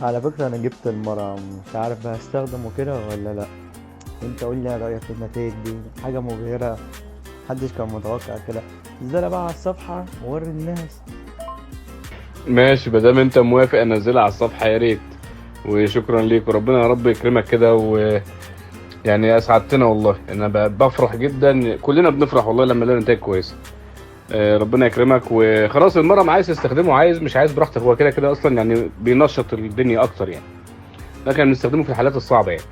على فكرة انا جبت المرهم، مش عارف بقى استخدمه كده ولا لا. انت قول لي رأيك في النتائج دي، حاجة مبهرة، محدش كان متوقع كده. نزلها بقى على الصفحة ووري الناس. ماشي، ما دام انت موافق انزلها على الصفحة يا ريت. وشكرا ليك، وربنا يا رب يكرمك كده، و يعني اسعدتنا والله. انا بفرح جدا، كلنا بنفرح والله لما نلاقي نتائج كويسه. ربنا يكرمك. وخلاص المرهم عايز تستخدمه، عايز مش عايز براحتك، هو كده كده اصلا يعني بينشط الدنيا اكتر يعني، لكن بنستخدمه في الحالات الصعبة يعني.